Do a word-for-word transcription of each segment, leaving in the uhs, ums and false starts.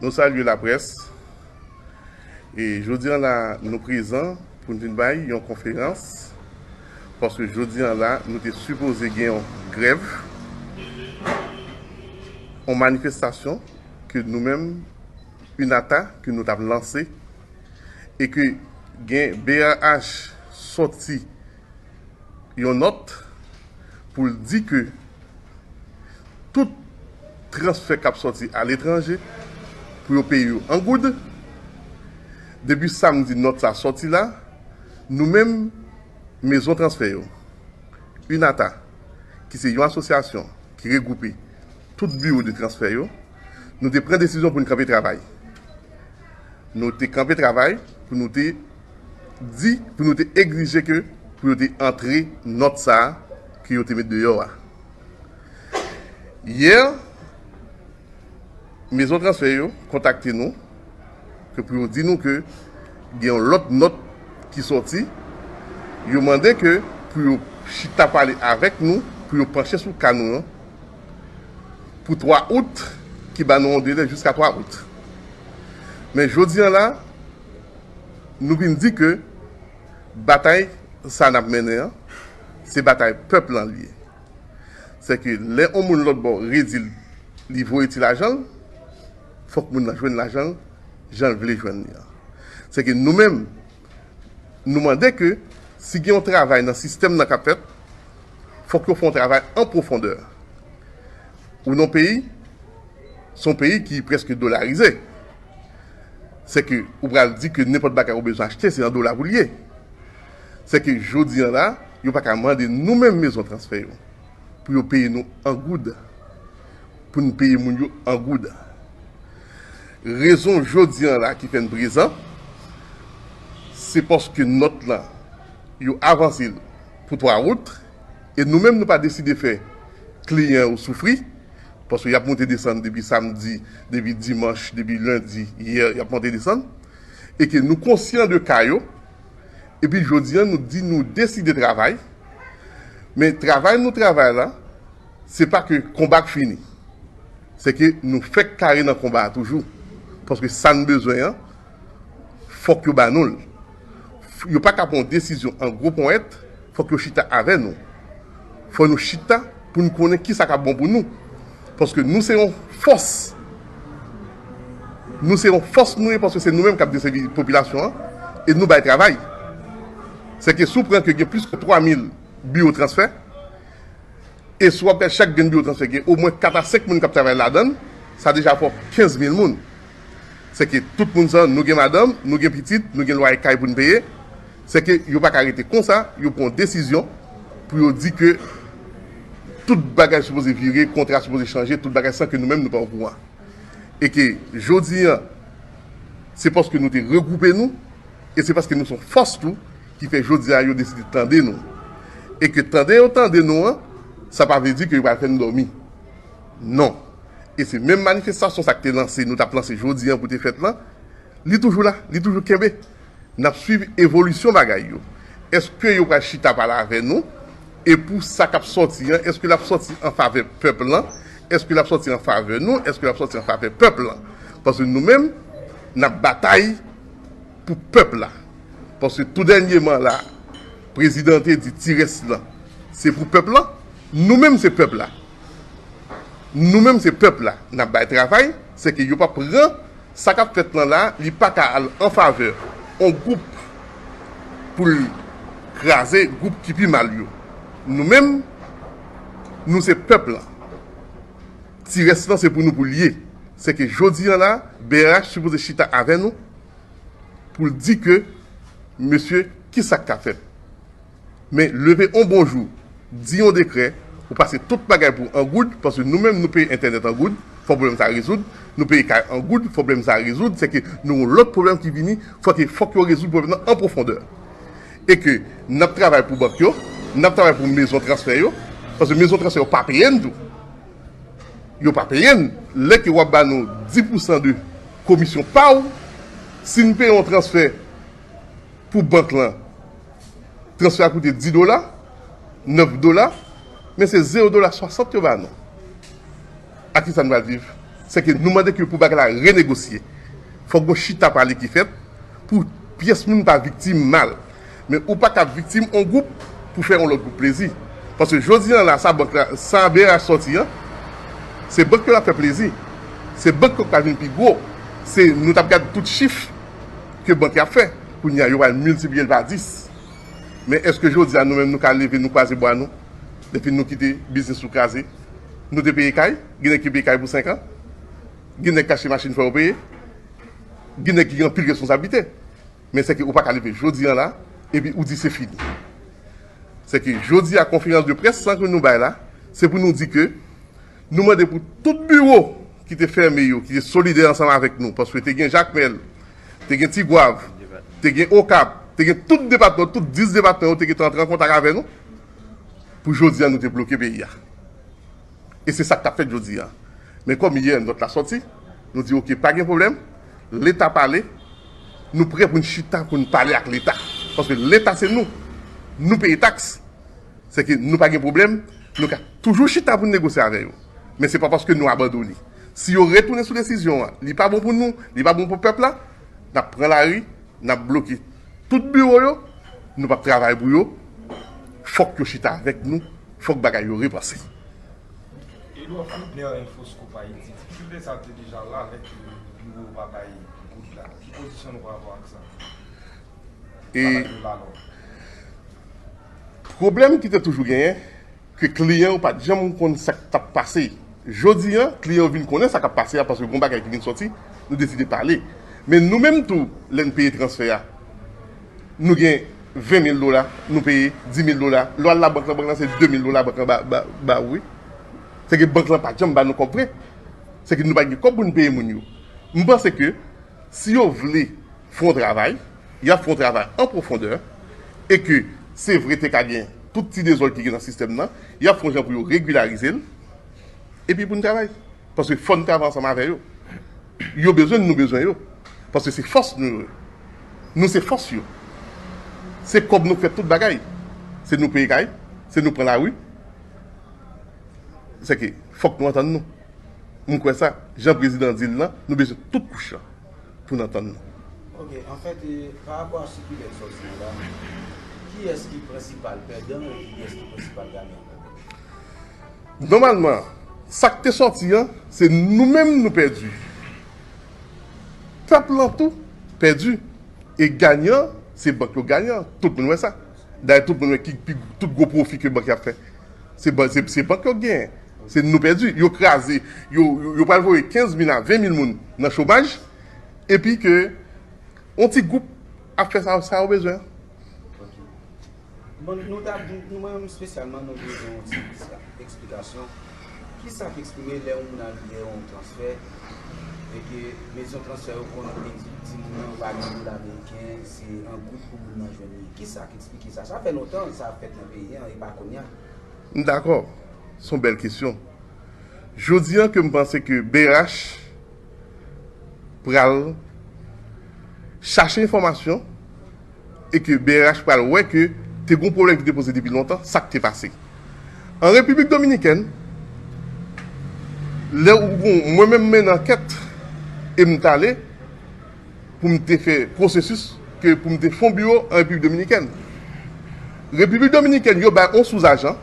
Nou salye laprès. E jodi a la, nou prezan pou n vin bay yon konferans. Paske jodi a la, nou te sipoze gen yon grèv, yon manifestasyon ke nou menm, UNATA, ke nou t ap lanse, e ke gen B R H sòti yon nòt pou l di ke tout transfè k ap sòti aletranje pou yo peye yo an goud. Depi samdi nòt sa sòti la, nou menm, mezon transfè yo, UNATA, ki se yon asosyasyon ki regwoupe tout biwo de transfè yo, nou te pran desizyon pou n kanpe travay. Nou te kanpe travay pou nou te di, pou nou te egzije ke pou yo te antre nòt sa a ke yo te met deyò a. Yè, mezon transfè yo kontakte nou, ke pou yo di nou ke gen yon lòt nòt ki sòti. Yo mande ke pou yo chita pale avèk nou, pou yo panche sou ka nou an, pou twa out, ki ba nou yon delè jiska twa out. Men jodi a la, nou vin di ke batay sa n ap mennen an, se batay pèp lan li ye. Se ke lè yon moun lòt bò redi l, li voye ti lajan l, fòk moun nan jwenn lajan l jan l vle jwenn li an. Se ke nou menm, nou mande ke si gen yon travay nan sistèm nan k ap fèt, fòk yo fè yon travay an pwofondè. Ou nan peyi, se yon peyi ki prèske dolarize. Se ke ou pral di ke nenpòt bagay ou bezwen achte, se an dola pou l ye. Se ke jodi a la, yo pa ka mande nou menm mezon transfè yo pou yo peye nou an goud, pou n peye moun yo an goud. Rezon jodi a la ki fè n prezan, se paske nòt lan, yo avanse l pou twa out, e nou menm nou pa deside fè kliyan yo soufri, paske y ap monte desann depi samdi, depi dimanch, depi lendi, yè, y ap monte desann, e ke nou konsyan de ka yo, epi jodi a nou di nou deside travay, men travay nou travay la, se pa ke konba k fini. Se ke nou fèk kare nan konba a toujou. Paske sa n bezwen an, fòk yo ba nou l. Yo pa ka pran yon desizyon an gwo ponyèt, fòk yo chita avè nou. Fò nou chita pou n konnen kisa k ap bon pou nou. Paske nou se yon fòs. Nou se yon fòs nou ye, paske se nou menm k ap desèvi popilasyon an, e nou bay travay. Se ke si w pran ke gen plis ke twa mil biwo transfè, e si w ap gade chak grenn biwo transfè gen omwen kat a senk moun k ap travay ladan l, sa deja fè w kenz mil moun. Se ke tout moun sa, nou gen madanm, nou gen pitit, nou gen lwaye kay pou n peye. Se ke yo pa ka rete konsa, yo pran yon desizyon pou yo di ke tout bagay sipoze vire, kontra sipoze chanje, tout bagay san ke nou menm nou pa okouran. E ke jodi a, se paske nou te regwoupe nou, e se paske nou se yon fòs tou, ki fè jodi a yo deside tande nou. E ke tande yo tande nou an, sa pa vle di ke yo pral fè n dòmi. Non. E se menm manifestasyon sa k te lanse, nou t ap lanse jodi a pou te fèt lan, li toujou la, li toujou kenbe. N ap swiv evolisyon bagay yo. Èske yo pral chita pale avè nou? E pou sa k ap sòti an, èske l ap sòti an favè pèp lan? Èske l ap sòti an favè nou? Èske l ap sòti an favè pèp lan? Paske nou menm, n ap batay pou pèp la. Paske tou dènyèman la, prezidan te di ti rès lan, se pou pèp lan. Nou menm, se pèp la. Nou menm, se pèp la. N ap bay travay, se ke yo p ap pran sa k ap fèt lan la, li pa ka al an favè yon gwoup pou l kraze gwoup ki pi mal yo. Nou menm, nou se pèp lan. Ti rès lan, se pou nou pou l ye. Se ke jodi a la, B R H sipoze chita avè nou pou l di ke, mesye, kisa k ka fèt? Men leve yon bon jou, di yon dekrè, ou pase tout bagay pou an goud, paske nou menm nou peye entènèt an goud, fò pwoblèm sa rezoud, nou peye kay an goud, fò pwoblèm sa rezoud, se ke nou yon lòt pwoblèm ki vini, fò ke, fòk yo rezoud pwoblèm nan an pwofondè. E ke n ap travay pou bank yo, n ap travay pou mezon transfè yo, paske mezon transfè yo pa peye n tou. Yo pa peye n. Lè ke w ap ba nou dis pousan de komisyon pa w, si n peye yon transfè pou bank lan, transfè a koute dis dola, nèf dola, men se zewo dola swasant yo ba nou. Ak kisa n pral viv? Se ke nou mande ke pou bagay la renegosye. Fòk gon chita pale ki fèt pou pyès moun pa viktim mal. Men ou pa ka viktim on gwoup pou fè on lòt gwoup plezi. Paske jodi an la, sa bank la, sa B R H sòti an, se bank yo l ap fè plezi. Se bank yo k pral vin pi gwo. Se, nou t ap gade tout chif ke bank yo ap fè. Kounye a, yo pral miltipliye l pa dis. Men èske jodi a nou menm nou ka leve, nou kwaze bra nou? Depi nou kite biznis nou kraze, nou te peye kay, gen nèg ki peye kay pou senk an, gen nèg ki achte machin fò yo peye, gen nèg ki gen anpil responsablite. Men se ke ou pa ka leve jodi an la, epi ou di se fini. Se ke jodi a konferans de près sa ke nou bay la, se pou nou di ke nou mande pou tout biwo ki te fèmen yo, ki te solidè ansanm avèk nou, paske te gen Jakmèl, te gen Tigwav, te gen Okap, te gen tout depatman, tout dis depatman yo te gentan antre an kontak avè nou, pou jodi a nou te bloke peyi a. E se sa k t ap fèt jodi a. Men kòm yè nòt la sòti, nou di, "Oke, pa gen pwoblèm, Leta pale, nou prè pou n chita, pou n pale ak Leta." Paske Leta se nou. Nou peye taks. Se ke nou pa gen pwoblèm, nou ka toujou chita pou n negosye avè yo. Men se pa paske nou abandone. Si yo retounen sou desizyon an, li pa bon pou nou, li pa bon pou pèp la, n ap pran lari, n ap bloke tout biwo yo, nou p ap travay pou yo. Fòk yo chita avèk nou, fòk bagay yo repanse. Edouard Fridner, Infoscope Haïti, difikilte sa te deja la lè ke biwo pa bay goud la. Ki pozisyon nou pa rapò ak sa? E pwoblèm ki te toujou genyen, ke kliyan yo pa t janm konn sa k t ap pase. Jodi a, kliyan yo vin konnen sa k ap pase a, paske gon bagay ki vin sòti, nou deside pale. Men nou menm tou, lè n peye transfè a, nou gen ven mil dola, nou peye dis mil dola. Lè w al labank lan, bank lan se de mil dola bank lan ba, ba, ba ou, wi. Se ke bank lan pa t janm ba nou kòb vre. Se ke nou pa gen kòb pou n peye moun yo. M panse ke si yo vle fè yon travay, y ap fè yon travay an pwofondè, e ke se vre te ka gen tout ti dezòd ki gen nan sistèm nan, y ap fè yon jan pou yo regilarize l, epi pou n travay. Paske fò n travay ansanm avè yo. Yo bezwen n, nou bezwen yo. Paske se fòs nou yo. Nou se fòs yo. Se kòb nou k fè tout bagay. Se nou peye kay, se nou pran lari. Se ke fòk nou antann nou. M kwè sa, jan prezidan di l lan, nou bezwen tout kouch lan pou n antann nou. Ok, anfèt, e, pa rapò a sikilè k sòti an la, kiyès ki prensipal pèdan e kiyès ki prensipal ganyan? Nòmalman, sa k te sòti an, se nou menm nou pèdi. Pèp lan tou pèdi. E ganyan, se bank yo ganyan. Tout moun wè sa. Dayè, tout moun wè ki pi, tout gwo pwofi ke bank yo ap fè. Se ban-, se, se bank yo genyen. Se nou pèdi. Yo kraze. Yo, yo, yo pral voye kenz mil a ven mil moun nan chomaj. Epi ke yon ti gwoup ap fè sa, sa yo bezwen. Bon, nou ta, nou, mwen menm espesyalman, nou bezwen yon ti plis la, eksplikasyon. Kisa k eksprime lè yon moun al fè yon transfè, e ke mezon transfè yo konn di, di moun nan pa gen dola ameriken, se an goud pou moun nan jwenn li? Kisa k eksplike sa? Sa fè lontan sa ap fèt nan peyi an, e pa kounye a. M dakò. Se yon bèl kesyon. Jodi an ke m panse ke B R H pral chache enfòmasyon e ke B R H pral wè ke te gon pwoblèm ki te poze depi lontan, sa k te pase. An Repiblik Dominikèn, lè ou gon, mwen menm mennen ankèt e m t ale pou m te fè pwosesis ke pou m te fè yon biwo an Repiblik Dominikèn. Repiblik Dominikèn, yo bay yon souzajan,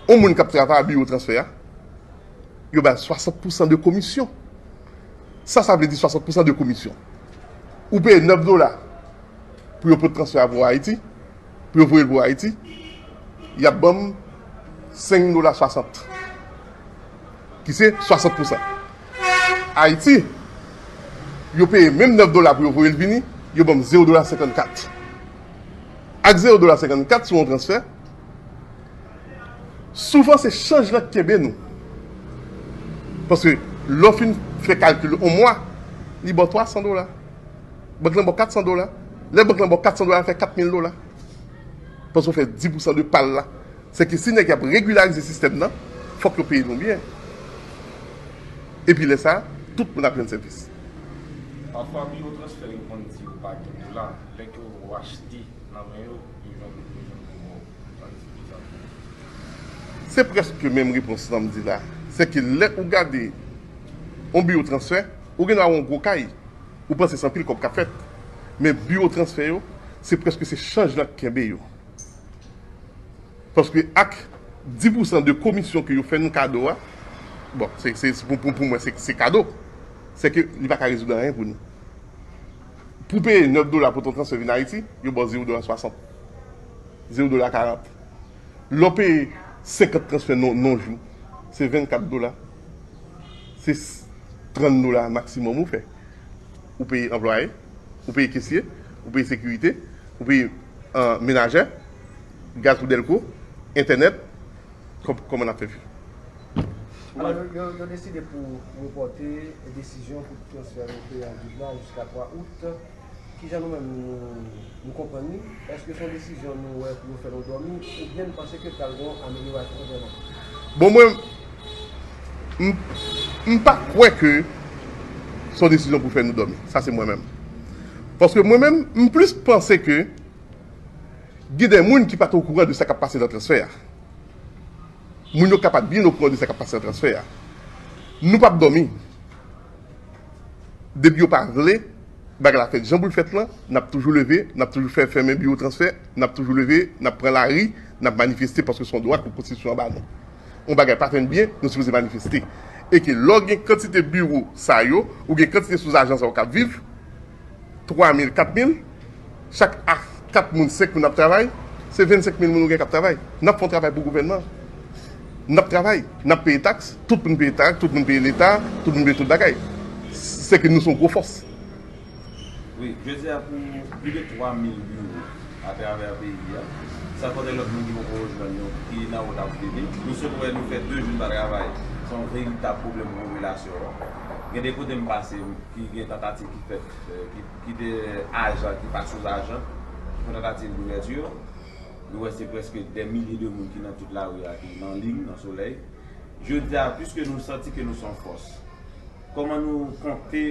yon moun k ap travay a biwo transfè a, yo bay swasant pousan de komisyon. Sa, sa vle di swasant pousan de komisyon. Ou peye nèf dola pou yo pote transfè a pou Ayiti, pou yo voye l pou Ayiti, y ap ban m senk dola swasant, ki se swasant pousan. Ayiti, yo peye menm nèf dola pou yo voye l vini, yo ban m zewo dola senkannkat. Ak zewo dola senkannkat sou yon transfè, souvan se chanj lan k kenbe nou. Paske lè w fin fè kalkil yon mwa, li ba w twa san dola. Bank lan ba w kat san dola. Lè bank lan ba w kat san dola, l fè kat mil dola. Paske w fè dis pousan de pa l la. Se ke si nèg y ap regilarize sistèm nan, fòk yo peye nou byen. Epi lè sa a, tout moun ap jwenn sèvis. Pafwa, biwo transfè yo konn di yo pa gen dola. Lè ke w achte nan men yo, yo jwenn, yo jwenn pou bon. Tandis ke sa. Se prèske menm repons lan m di la. Se ke lè ou gade Yon biwo transfè, ou gen dwa wè yon gwo kay, ou panse se anpil kòb k ap fèt. Men biwo transfè yo, se prèske se chanj lan k kenbe yo. Paske ak dis pousan de komisyon ke yo fè nou kado a, bon, se, se, se pou, pou, pou mwen, se, se kado. Se ke li pa ka rezoud anyen pou nou. Pou peye nèf dola pou ton transfè vin Ayiti, yo ba w zewo dola swasant. Zewo dola karant. Lè w peye senkant transfè nan, nan yon jou, se vennkat dola. Se s-, trant dola maksimòm ou fè. Ou peye anplwaye, ou peye kesye, ou peye sekirite, ou peye, euh, menajè, gaz pou dèlko, entènèt, kòm-, kòman n ap fè viv? Alò, yo, yo, yo deside pou repòte desizyon pou transfè yo peye an doub la jiska twa out. Kijan nou menm nou, nou konprann li? Èske se yon desizyon nou wè pou yo fè nou dòmi, oubyen n panse ke pral gen yon amelyorasyon vrèman? Bon, mwen, m, m pa kwè ke se yon desizyon pou fè nou dòmi. Sa se mwen menm. Paske mwen menm, m plis panse ke gen de moun ki pa t okouran de sa k ap pase nan transfè a. Moun yo ka pa t byen okouran de sa k ap pase nan transfè a. Nou p ap dòmi. Depi yo pa vle bagay la fèt jan pou l fèt lan, n ap toujou leve, n ap toujou fè fèmen biwo transfè, n ap toujou leve, n ap pran lari, n ap manifeste paske se yon dwa ke konstitisyon an ba nou. Yon bagay pa fèt byen, nou sipoze manifeste. E ke lè w gen kantite biwo sa yo, ou gen kantite sou ajan sa yo k ap viv, twa mil, kat mil, chak a kat moun, senk moun ap travay, se vennsenk mil moun ou gen k ap travay. N ap fè yon travay pou gouvènman. N ap travay, n ap peye taks, tout moun peye taks, tout moun peye leta, tout moun peye tout bagay. Se ke nou se yon gwo fòs. Wi, jodi a pou plis de twa mil biwo atravè peyi a, san konte lòt moun ki poko rejwenn nou, ki nan wout ap vini. Nou sot wè nou fè de jou n pa travay. Se yon veritab pwoblèm pou popilasyon an. Gen de kote m pase, ki gen tantativ ki fèt, eh, ki, ki de ajan ki pa sou ajan, ki fè tantativ douvèti. Nou wè se prèske dè milye de moun ki nan tout lari a, ki nan liy, nan solèy. Jodi a, piske nou santi ke nou se yon fòs, kòman nou konte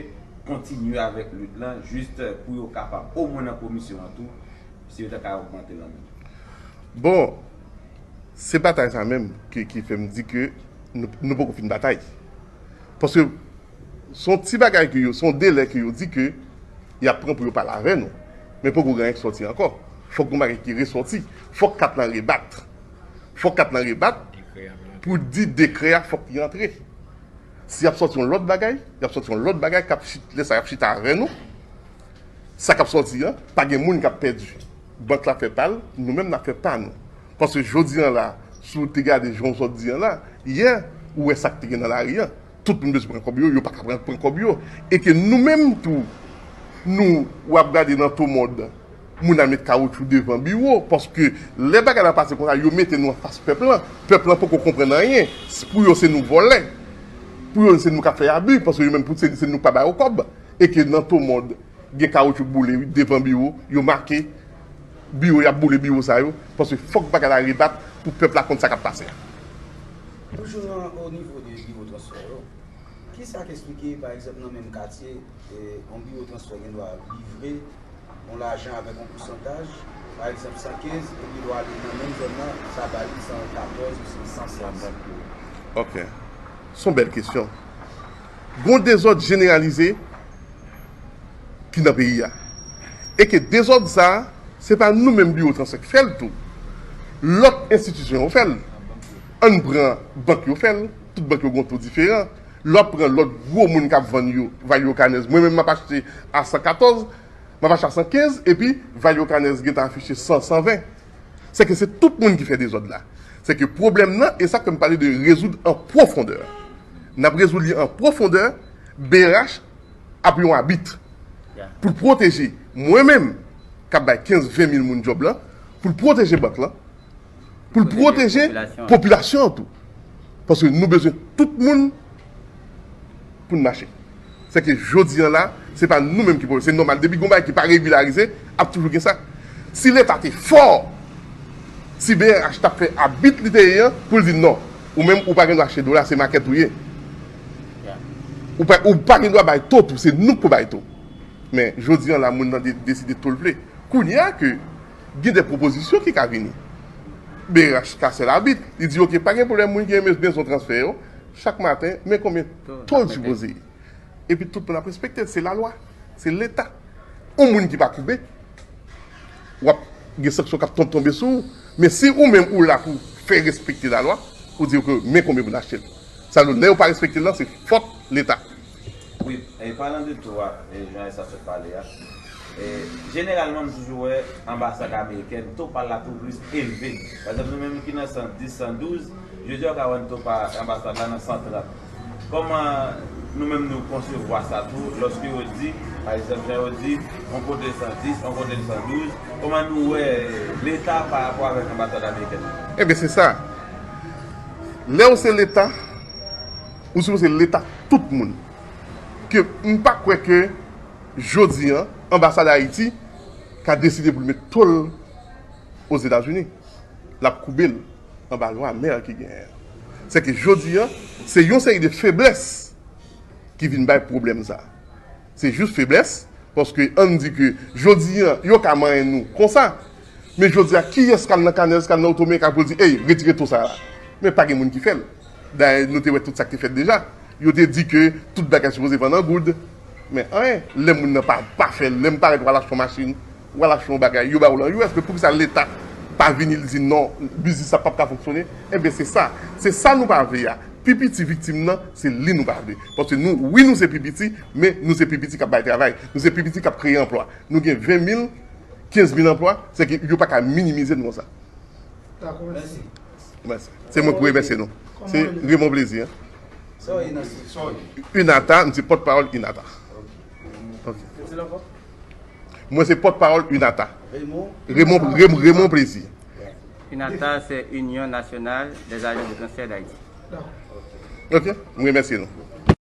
kontinye avèk lit lan, jis pou yo kapab, omwen nan komisyon an tou, si yo ta ka ogmante l anmenm? Bon, se batay sa menm ki, ki fè m di ke nou, nou poko fin batay. Paske se yon ti bagay ke yo, se yon delè ke yo di ke y ap pran pou yo pale avè nou. Men poko gen anyen ki sòti ankò. Fòk gen yon bagay ki resòti. Fòk kat lan rebat. Fòk kat lan rebat pou di dekrè a fòk li antre. Si y ap sòti yon lòt bagay, y ap sòti yon lòt bagay k ap chit-, lè sa y ap chita avè nou. Sa k ap sòti an, pa gen moun k ap pèdi. Bank la fè pa l, nou menm n ap fè pa nou. Paske jodi an la, si w te gade jan w sot di an la, yè, ou wè sa k te gen nan lari an. Tout moun bezwen pran kòb yo, yo pa ka pran, pran kòb yo. E ke nou menm tou, nou, w ap gade nan to mòd, moun al met kawotchou devan biwo, paske lè bagay la pase konsa, yo mete nou anfas pèp lan. Pèp lan poko konprann anyen. Pou yo, se nou vòlè. Pou yo, se nou k ap fè abi, paske yo menm, pou se, se nou k pa ba yo kòb. E ke nan to mòd, gen kawotchou k boule, wi, devan biwo, yo make biwo, y ap boule biwo sa yo, paske fòk bagay la rebat pou pèp la konn sa k ap pase a. Toujou nan, o nivo de biwo transfè yo, kisa k eksplike, pa egzanp, nan menm katye, eh, yon biwo transfè gen dwa livre yon lajan avèk yon pousantaj, pa egzanp, san kenz, epi lè w ale nan menm zòn nan, sa ba li san katòz ou san sèz? Ok. Se yon bèl kesyon. Gon dezòd jeneralize ki nan peyi a. E ke dezòd sa a, se pa nou menm biwo transfè k fè l tou. Lòt enstitisyon yo fè l. Ann pran bank yo fè l, tout bank yo gon to diferan. Lè w ap pran lòt gwo moun k ap vann yo, Valio Canez, mwen menm m ap achte a san katòz, m ap achte a san kenz, epi Valio Canez gentan afiche san, san ven. Se ke se tout moun ki fè dezòd la. Se ke pwoblèm nan, e sa k fè m pale de rezoud an pwofondè. N ap rezoud li an pwofondè, B R H ap yon abit. Pou l pwoteje mwen menm, k ap bay kenz, ven mil moun djòb lan, pou l pwoteje bank lan, pou l pwoteje popilasyon an tou. Paske nou bezwen tout moun pou n mache. Se ke jodi an la, se pa nou menm ki pwoblèm. Se nòmal, depi gon bagay ki pa regilarize, ap toujou gen sa. Si Leta te fò, si B R H t ap fè abit li te ye an, pou l di non, ou menm ou pa gen dwa achte dola, se makèt ou ye. Ou pa, ou pa gen dwa bay to tou, se nou k pou bay to. Men jodi an la, moun nan de-, deside to l vle. Kounye a ke gen de pwopozisyon ki ka vini. B R H kase labit, li di, "Ok, pa gen pwoblèm, moun ki renmen mezon transfè yo, chak maten, men konbyen to l sipoze ye." Epi tout moun ap respekte l. Se lalwa. Se Leta. Yon moun ki pa koube, w ap gen sanksyon k ap tonbe, tonbe sou ou. Men si ou menm ou la pou fè respekte lalwa, pou di yo ke men konbyen pou n achte l. Sa vle di, lè yo pa respekte l lan, se fòt Leta. Wi, e palan de to a, e jan Esa sot pale a, e jeneralman m toujou wè anbasad amerikèn, to pa l la tou plis elve. Pa egzanp, nou menm ki nan san dis, san douz, jodi a w ka wè to pa anbasad la nan san trant. Kòman nou menm nou konsevwa sa tou, lòske yo di, pa egzanp, jan yo di, yon kote san dis, yon kote san douz, kòman nou wè Leta pa rapò avèk anbasad amerikèn? Ebyen, se sa. Lè w se Leta, ou sipoze Leta tout moun. Ke m pa kwè ke jodi an, anbasad Ayiti ka deside pou l met to l Ozetazini. L ap koube l anba lwa mè ki genyen an. Se ke jodi an, se yon seri de feblès ki vin bay pwoblèm sa. Se jis feblès, paske ann di ke jodi an, yo ka manyen nou konsa. Men jodi a, kiyès k al nan Canels, k al nan Otomenka pou l di, ey, retire to sa la? Men pa gen moun ki fè l. Dayè, nou te wè tout sa k te fèt deja. Yo te di ke tout bagay sipoze vann an goud. Men anyen, lè moun nan pa, pa fè l, lè m parèt w al achte yon machin, w al achte yon bagay, yo ba w l an U S, men poukisa Leta pa vini, l di non, biznis sa p ap ka fonksyone? Ebyen, se sa. Se sa nou pa vle a. Pi piti viktim nan, se li nou pa vle. Paske nou, wi, nou se pi piti, men nou se pi piti k ap bay travay. Nou se pi piti k ap kreye anplwa. Nou gen ven mil, kenz mil anplwa, se ke yo pa ka minimize nou konsa. Dakò, mèsi. Mèsi. Se mwen ki pou remèsye nou. Se Raymond Plaisir. Sa w ye nan se? UNATA, m se pòtpawòl UNATA. Ok. Di l ankò? Mwen se pòtpawòl UNATA. Raymond? Raymond, Raymond, Raymond Plaisir. UNATA, c'est Union Nationale des Agents du Cancer d'Haïti. Ok, m remèsye nou.